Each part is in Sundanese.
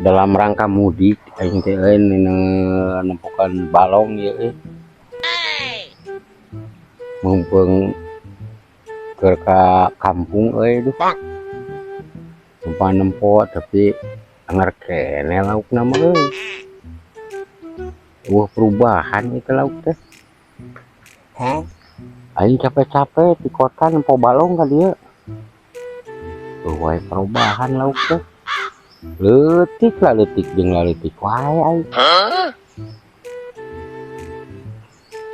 Dalam rangka mudik aing teh euy nempokan balong ieu euy. Mumpung keur ka kampung euy, duh. Numpang nempo, tapi anger keneh laukna mah euy. Euweuh perubahan ieu lauk teh. Aing capek-capek di kota nempo balong ka dieu. Euweuh wae perubahan lauk teh. Leutik lah, leutik jeung laleutik wae aing.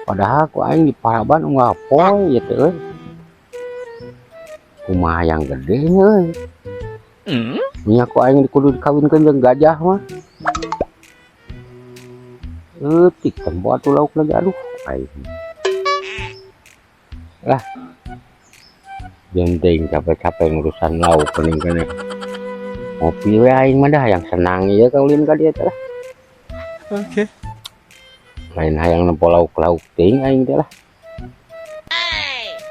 Padahal ku aing di paraban unggal poe ieu teh euy. Kumaha yang gede euy. Nya ku aing kudu dikawinkeun jeung gajah mah. Leutik tempo atuh lauk lagi, aduh aing. Lah. Jenteng capek-capek ngurusan lauk mending keneh. Ngopi we aing mah dah, yang senang ieu kaulin ka dieu teh lah. Oke. Lain hayang nempo lauk-lauk teuing aing teh lah.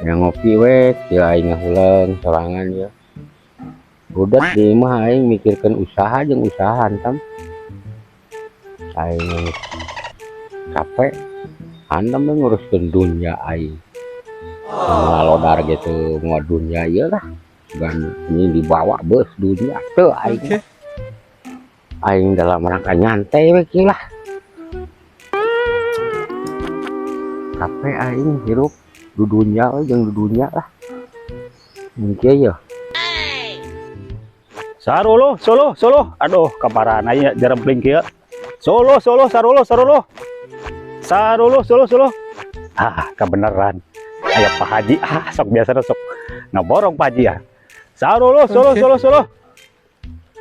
Yang ngopi we, kieu aing ngahuleng sorangan ieu. Budak di imah aing mikirkeun usaha jeung usaha hantam. Aing capek hantam we nguruskeun dunya aing. Ngalodar gitu mau dunya ieu lah. Dan ini dibawa bus dunya teu aing. Oke. Aing dalam rangka nyantai we kieu lah. Capek aing hirup dudunya we jeung dudunya lah. Mungkin ya. Saruluh, suluh, suluh. Aduh, kaparana nya jarempling kieu. Suluh, suluh, saruluh, saruluh. Saruluh, suluh, suluh. Ah, kebenaran. Aya Pak Haji, ah sok biasa sok ngaborong Pak Haji ya. Saruluh, suluh, Oke. suluh, suluh.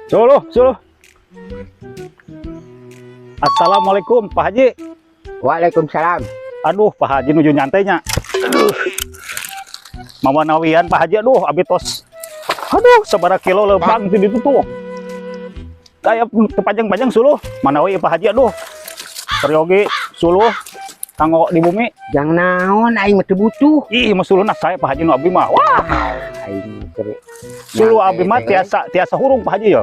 Suluh, suluh. Assalamualaikum Pak Haji. Waalaikumsalam. Aduh, Pak Haji nuju nyantainya. Aduh. Mamanawian Pak Haji, aduh abi tos. Aduh, sabaraha kilo leumpang ti ditu tuh. Kayak kepanjang-panjang suluh. Manawi Pak Haji, aduh. Peryogi suluh kanggo di bumi. Jang naon aing mah teu butuh. Ih, mah suluhna saya Pak Haji nu abdi mah. Wah, Aing keur suluh abdi mah nyantai teh, tiasa tiasa hurung Pak Haji ya.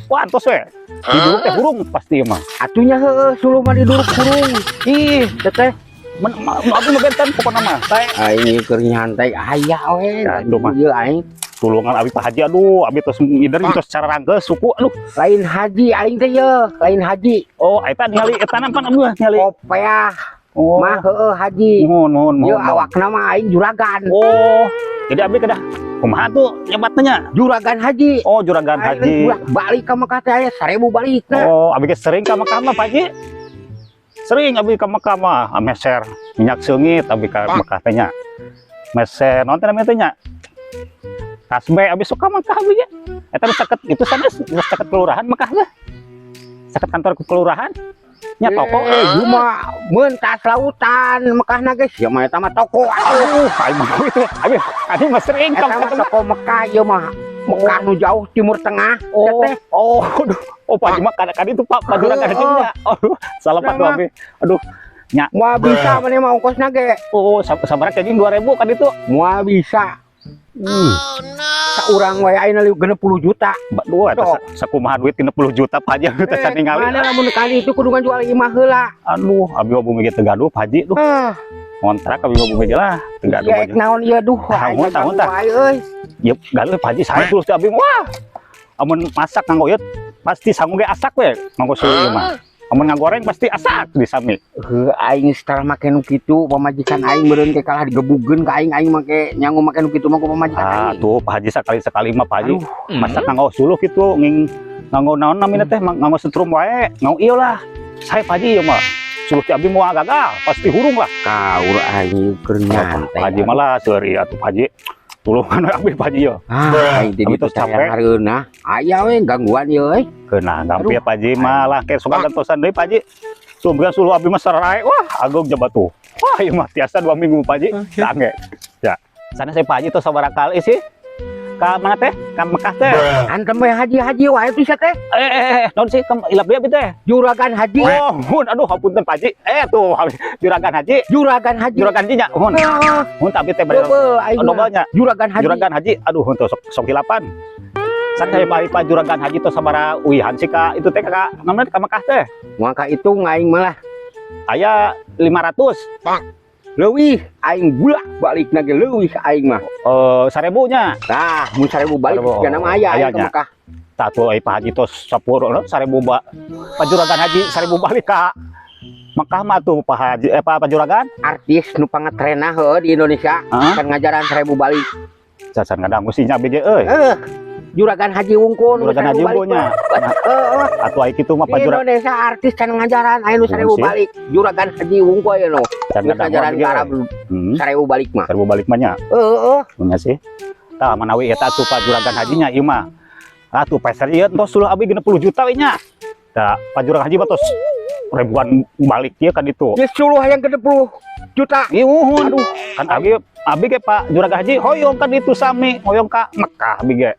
Wah, antos we. Diduruk teh hurung pasti mah. Atunya heueuh suluh mah diduruk hurung. Ih, Teteh men, abdi mah benten pokona mah. Saya aing keur nyantai aya we. Ya, itu mah. Ieu aing tulungan abi Pak Haji, aduh, abi tos ngider tos cara rangkeus suku, aduh. Lain haji aing teh ye, lain haji. Oh, eta ningali eta nampan abdi mah ningali. Kopeah Oh, mah heueuh haji. Mohon, mohon, Ieu mohon. awakna mah aing juragan. Oh, jadi abdi kedah kumaha tuh nyebatnya nya? Juragan haji. Oh, juragan Aing haji. ulah balik ka Mekah teh aya 1000 balikna. Oh, abdi ge sering ka Mekah mah, Pak Haji. Sering abdi ka Mekah mah, meser minyak seungit abdi ka Mekah teh nya. Meser naon teh namanya teh nya? Kasbe abdi suka Mekah abdi nya. Eta nu caket itu sanes, nu caket kelurahan Mekah teh. Caket kantor kelurahan. Nya toko. Eh, cuma mentas lautan Mekah na geus. Ya mah eta mah toko. Aduh, aing mah itu. Abi, abi mah sering ka Eta mah Mekah teh. toko Mekah ieu mah. Mekah nu jauh Timur Tengah. Oh, Teh. oh, aduh. Oh, Pak Haji mah kadang-kadang itu Pak, Pak Juragan Haji nya. Aduh, salah Pak Nah, abi. Aduh, nya. Moal bisa maneh mah ongkosna ge. Oh, sabaraha kenging 2000 kan itu. Moal bisa. Saurang wae ayeuna 60 juta. Duh, eta Sok. sakumaha duit 60 juta Pak Haji teh can ningali. Mana lamun kali itu kudu ngajual imah heula. Aduh, abi mah bumi ge teu gaduh Pak Haji, duh. Ah, Ngontrak abi mah bumi ge lah, teu gaduh ya Pak Haji. naon ieu duh. Tahun, tahun, tah. Wae euy. Yeuh, gaduh Pak Haji sae terus teh abi mah. Wah. Amun masak nganggo ieu pasti sangu ge asak we nganggo suluh ieu mah. Amun ngagoreng pasti asak di sami. Heuh, aing setelah make nu kitu pamajikan aing meureun ke kalah digebugeun ka aing, aing make nyangu make nu kitu mah ku pamajikan Ah, aing. tuh Pak Haji sakali-sekali mah Pak Haji Aduh. masak nganggo suluh kitu nging nganggo naon namina teh nganggo setrum wae, nganggo ieu lah. Sae Pak Haji ieu mah. Suluh ti abdi moal gagal, pasti hurung lah. Kaur aing keur nyantai. Pak Haji malah seuri atuh Pak Haji. Tulungan we abdi Pak Haji yo. Ah, aing teh Abi ditu tos capek. hareunah. Aya we gangguan ieu euy. Keunah gampir Pak Haji malah ke sok gantosan deui Pak Haji. Sumberan suluh abdi mah sarae, wah agung jaba tuh. Wah, ieu mah tiasa 2 minggu Pak Haji. Oke. Tangge. Ya. Sana saya Pak Haji tuh sabaraha kali sih? Ka mana teh? Ka Mekah teh. Antem we haji-haji wae tuh sia teh. Naon sih? Ka ilap dia abdi teh. Juragan haji. Oh, mun aduh hapunten Pak Haji. Tuh juragan haji. Juragan haji. Juragan haji nya, mun. Ah, Mun tapi teh bade double aing mah. dobelnya. Juragan haji. Juragan haji. Aduh, henteu sok sok hilapan. Sakai Pak Juragan Haji tos sabaraha uihan sih ka itu teh, ka namanya ka Mekah teh? Moal kahitung aing malah. Aya 500. Leuwih aing, bulak balik ge leuwih aing mah. Eh, 1000 nya. Tah, mun 1000 balik 1000, sigana mah aya aing ke aya nya. Mekah. Tah tuh ai Pak Haji tos 10 no, 1000 ba Pak Juragan Haji 1000 balik ka Mekah mah tuh Pak Haji, eh, Pak Juragan. Artis nu pangatrena heuh di Indonesia Hah? kan ngajaran 1000 balik. Cacan ngadangu sih nya BG euy. Eh, Juragan Haji wungkul nu Juragan Haji 1000 balik wungkul nya. mah. Heeh. Atuh ai kitu mah Di Pak Juragan Indonesia artis kan ngajaran aya nu 1000 Sih. balik. Juragan Haji wungkul aya nu. Can Geus ngadangu ngajaran BG ke Arab euy. 1000 balik mah. 1000 balik mah nya. Heeh. Nya sih. Tah manawi eta tuh Pak Juragan Hajinya ieu mah. Ah tuh peser ieu tos suluh abi 60 juta we nya. Tah Pak Juragan Haji mah tos ribuan balik ieu kan itu. Geus suluh hayang 60 juta. Ieu uhun. Aduh, kan abi ge Pak Juragan Haji hoyong kan itu sami, hoyong ka Mekah abi ge.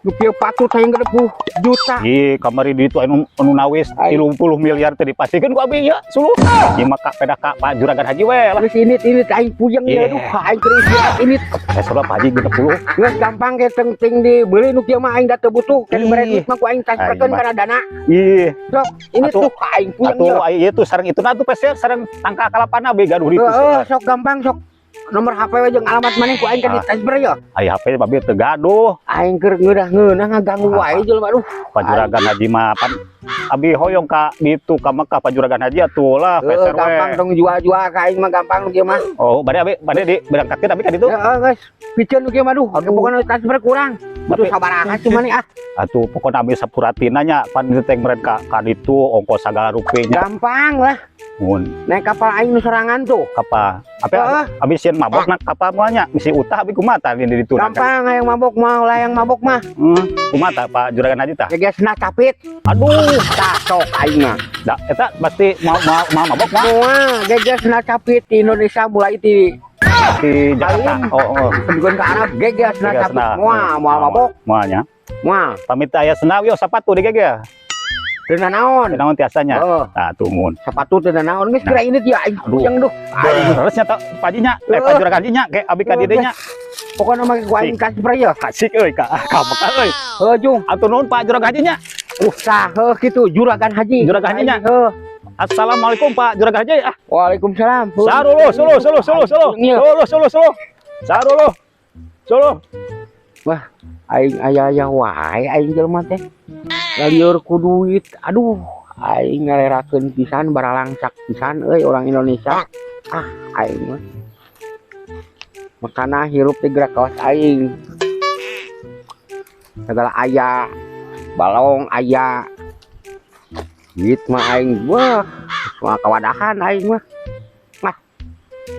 Nu kieu patut hayang 60 juta. Ih, kamari di itu anu anu nawis 30 miliar teh dipasihkeun ku abi ya, suluh. Ieu mah ka pedah ka Pak Juragan Haji we lah. Geus ini aing puyeng ya, aduh aing keur istirahat ini. Eh, soalnya Pak Haji 60. Geus gampang ge teng ting dibeli nu kieu mah, aing da teu butuh. Kan dibere duit mah ku aing transferkeun Aing mah. kana dana. Ih, Sok, ini Atuh- tuh aing puyeng atuh ya. ai ieu tuh sareng itu na tuh peser sareng tangka kalapana abi gaduh ditu. Heeh, sok gampang sok. Nomor HP we jeung alamat maneh ku aing kan Ah. ditransfer ya. Ai HP abi teu gaduh. Aing keur ngeunah-ngeunah ngaganggu Ah, wae jelema, aduh. Pak Juragan Haji mah pan abi hoyong ka ditu ka Mekah Pak Juragan Haji atuh lah Heeh, peser we. Gampang dong jual-jual ka aing mah, gampang nu kieu mah. Oh, bade abi bade di berangkatkeun abi ka ditu. Heeh, geus. Piceun nu kieu mah, aduh. Aduh. Pokona transfer kurang. Butuh Tapi- sabaraha cuma nih ah. Atuh pokona abi sapuratina nya pan ditu teh meureun ka ditu ongkos sagala rupinya. Gampang lah. Mun Naik kapal aing nu sorangan tuh. Kapal. Apa Heeh. abi sieun mabok na kapal moal nya bisi utah abi kumaha tah di ditu. Gampang hayang mabok mah, ulah yang mabok mah. Kumaha tah Pak Juragan Haji tah? Geus na capit. Aduh, Tah sok aing mah. Da eta pasti mau mau mau mabok mah Moal geges na capit di Indonesia mulai di di Jakarta. Aing. Oh. Sebelum ke Arab geges na Geges capit na. moal moal mabok Moal nya. Moal. Pamit aya sendal yo sapatu digegel. Teu naon. Naon tiasanya? Heeh, Nah, tuh mun. Sepatu teu naon geus kira ini dia aing Aduh. puyeng duh. Aing Terus nya Pak Haji nya, eh, Pak Juragan Haji nya, kayak abi ka dieu nya. Pokoknya mah ku aing transfer ya. Asik euy ka Mekah euy. Heuh, Jung. Atur nuhun Pak Juragan Haji nya. Usah heuh kitu Juragan Haji. Juragan Haji nya. Heuh. Assalamualaikum Pak Juragan Haji. Ah, Waalaikumsalam. Heuh. Saruluh, suluh, suluh, suluh, suluh. Iya. Suluh, suluh, suluh. Saruluh. Suluh. Wah, aing aya-aya wae aing jelema teh. Lalieur ku duit. Aduh, aing ngalerakeun pisan, baralangsak pisan euy orang Indonesia. Ah, aing mah. Makana hirup teh gerak kawas aing. Segala aya, balong aya. Duit mah aing wah, semua kawadahan aing mah. Mah.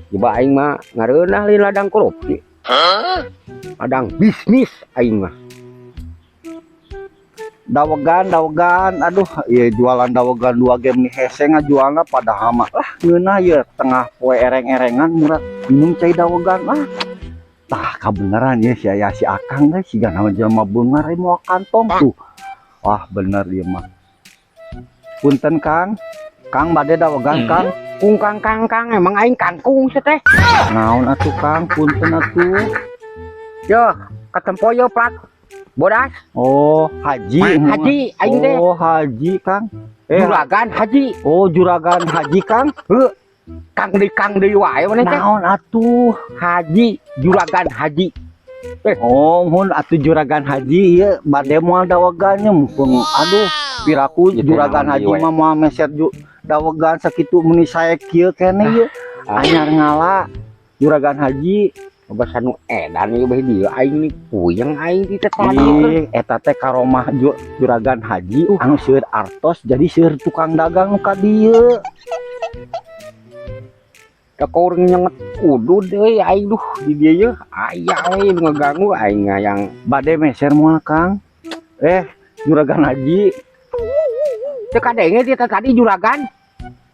Coba aing mah ngareunah lain ladang korupsi. Ladang bisnis aing mah. Dawegan, dawegan, aduh, iya jualan dawegan dua game nih hese ngajualna, padahal mah lah ngeunah ya tengah poe ereng-erengan murah minum cai dawegan ah. Tah kabeneran ya si aya si Akang teh siga nama jelema beungar moal kantong tuh. Wah, bener ieu mah. Punten Kang, Kang, bade dawegan, Kang. Kung kang kang kang, emang aing kangkung sih teh? Naon atuh Kang, punten atuh. Yo, ketempo yo plat bodas. Oh, haji. Haji aing teh. Oh, haji Kang, eh. Juragan haji. Oh, juragan haji Kang. Heuh. Kang deui wae maneh teh. Naon atuh? Haji, juragan haji. Oh, mun atuh juragan haji ieu bade moal dawegannya mumpung, aduh, piraku Gitu juragan naon haji deui wae. Mah moal meser dawegan sakitu meuni sae kieu keneh ieu. Anyar ngala juragan haji. Basa nu edan ieu beh dieu aing nih puyeng aing di teh tadi. Ih, eta teh karomah juragan haji anu seueur artos jadi seueur tukang dagang nu ka dieu. Da urang nyenget udud euy aing, duh, di dieu ye aya we nu ngeganggu aing ngayang. Bade meser moal Kang? Eh, juragan haji. Teu kadenge di teh tadi juragan.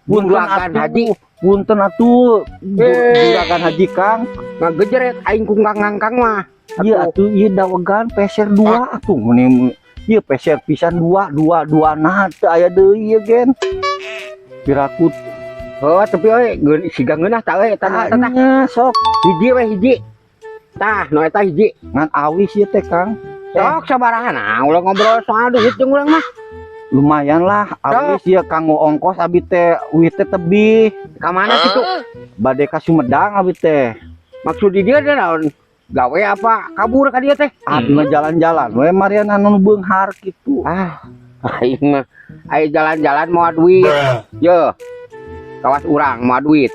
Punten Juragan atuh. haji. Punten atuh Eh. juragan haji Kang. Ngagejeret aing ku kang mah. Iya atuh, ieu dawegan peser dua atuh meni ieu peser pisan dua dua dua, nah teu aya deui ieu gen. Piraku. Oh, tapi euy siga ngeunah tah euy eta eta tah. Tanya sok. Hiji we hiji. Tah, nu eta hiji. Ngan awis ieu teh Kang. Sok sabaraha, nah ulah ngobrol soal duit jeung urang mah. Lumayan lah, abis ya kanggo ongkos abi teh, duit teh tebih. Ka mana kitu? Bade ka Sumedang abi teh. Maksud di dia teh naon? Gawe apa kabur ka dia teh? Abi mah jalan-jalan we marian anu beunghar kitu. Ah, aing mah aya jalan-jalan moal duit. Ye. Kawas urang moal duit.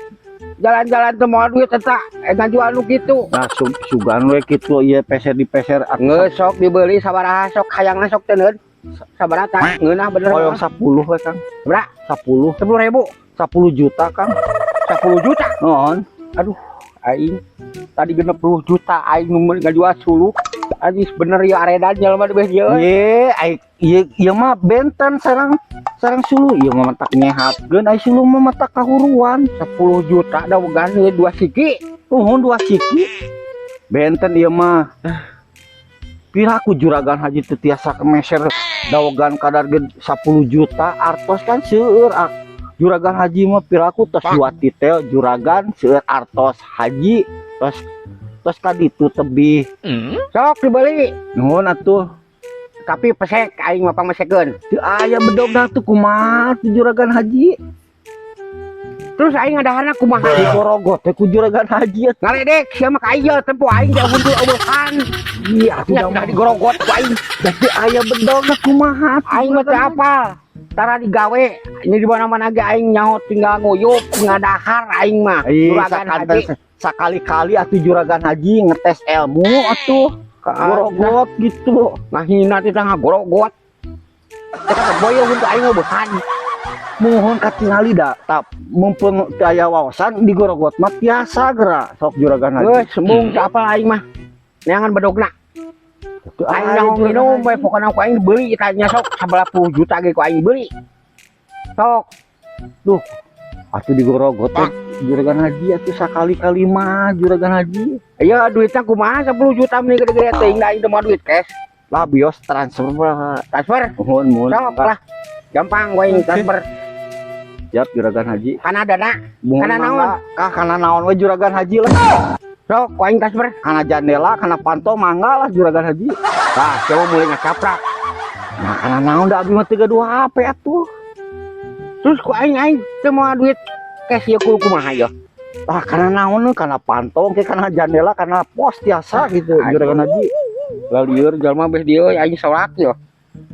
Jalan-jalan teh moal duit eta ngajual nu kitu. Nah, sugan we kitu ieu peser dipeser. Geus, sok dibeli sabaraha, sok hayangna, sok teu sabaraha tah ngeunah bener. Hoyong 10 we, Kang. Berapa? 10. 10.000. 10 juta, Kang. 10 juta. Nuhun. Aduh, aing tadi 60 juta aing nu ngajual suluh. Anjing, bener ya, aredan jelema di beh dieu. Ye, ai ieu ieu mah benten sareng sareng suluh ieu mah matak nyehatkeun, ai suluh mah matak kahuruan. 10 juta dawegan ieu dua siki. Nuhun, dua siki. Benten ieu mah. Piraku juragan haji teu tiasa kemeser dawegan kadar ge 10 juta, artos kan seueur juragan haji mah. Piraku tos dua titel juragan, seueur artos haji, tos tos ka ditu tebih. Sok dibeli. Nuhun atuh. Tapi pesek, aing mah pangmesekeun. Teu aya bedogna tuh, kumaha tuh juragan haji? Terus aing ngadaharna kumaha? Digorogot teh ku juragan haji atuh. Ngaledek sia mah ka aing ye, tempo aing jauh huntul eueuhan. Iya atuh. Nya udah digorogot ku aing. Da teu aya bedogna, kumaha atuh, Aing mah teu juragan haji? Apal. Tara digawe, ini di mana-mana ge aing nyaho, tinggal nguyup ngadahar aing mah. Ih, Juragan haji. Sakali-kali atuh juragan haji ngetes ilmu atuh. Gorogot gitu. Ngahina teh ngagorogot. Eta boyo huntu aing eueuhan. Mohon katingali da tap mumpung teu aya wawasan, digorogot mah tiasa geura, sok juragan haji. Geus, embung, teu apal aing mah. Neangan bedogna. Teu Aing aya, nyaho juragan minum haji. We pokona ku aing dibeli tanya, sok sabaraha puluh juta ge ku aing beli. Sok. Atuh digorogot teh juragan haji atuh, sakali-kali mah juragan haji. Iya, duitnya kumaha 10 juta meni gede-gede teuing, da aing teu mau duit cash. Lah, bios transfer mah. Transfer. Mohon mohon. Sok lah. Gampang gue aing transfer. Siap, juragan haji. Kana dana. Mohon. Kana naon? Mangga. Ah, kana naon we juragan haji lah. Sok ku aing transfer. Kana jandela, kana panto, mangga lah juragan haji. Tah, coba mulai ngacaprak. Nah, kana naon, da abdi mah teu gaduh HP atuh. Terus ku aing aing teu mau duit cash ieu kudu kumaha ieu? Ah, kana naon, kana panto ke kana jandela, kana pos tiasa gitu Aduh. juragan haji. Lieur jelema beh dieu, aing solak yo.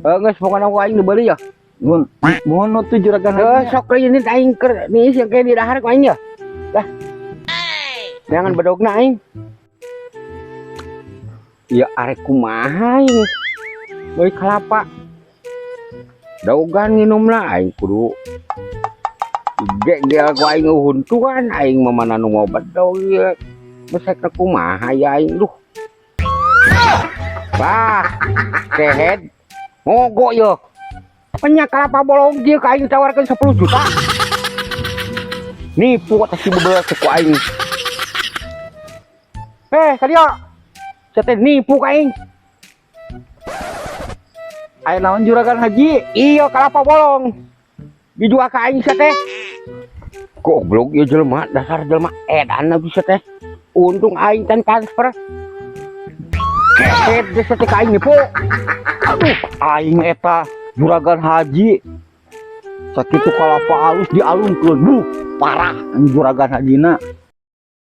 Heuh, geus pokona ku aing dibeli ya. Nuhun mohon tuh juragan Heuh, haji. Sok ini aing keur nih yang kayak di dahar ku aing ya. Lah. Jangan bedogna aing. Ya arek kumaha aing? Meuli kalapa. Dawegan nginumna aing kudu gegel ku aing huntuan, aing mah mana nu mau bedog ieu. Mesekna kumaha ya aing, duh. Wah, kehed. Mogok yo. Penya kalapa bolong dia ka aing tawarkeun 10 juta. Nipu teh si bebel ku aing. Eh, ka dieu. Sia teh nipu ka aing. Aya naon, juragan haji? Iya, kalapa bolong. Dijual ka aing sia teh. Goblok ieu jelema, dasar jelema edan bisa teh. Untung aing can transfer. Kehed geus teh ka aing nipu. Aduh, aing eta juragan haji sakitu kalapa alus dialungkeun, duh, parah juragan hajina.